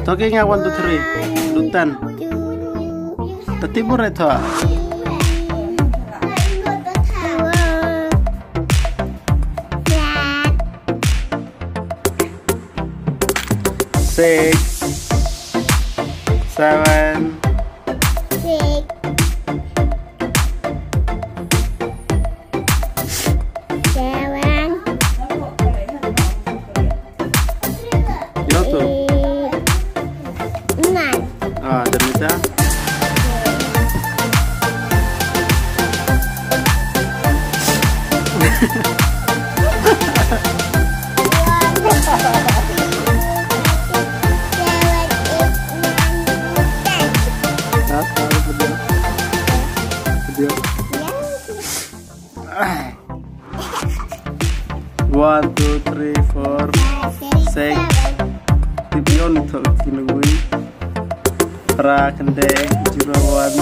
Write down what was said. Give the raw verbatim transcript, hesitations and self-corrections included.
To ki nga one, two, three. Dutan. Tati bure to. Six. Seven. Yo to. Ah, dan ita. Ha? Video. One, two, three, four, six. Tipion to kinagui. Pra kende zero one.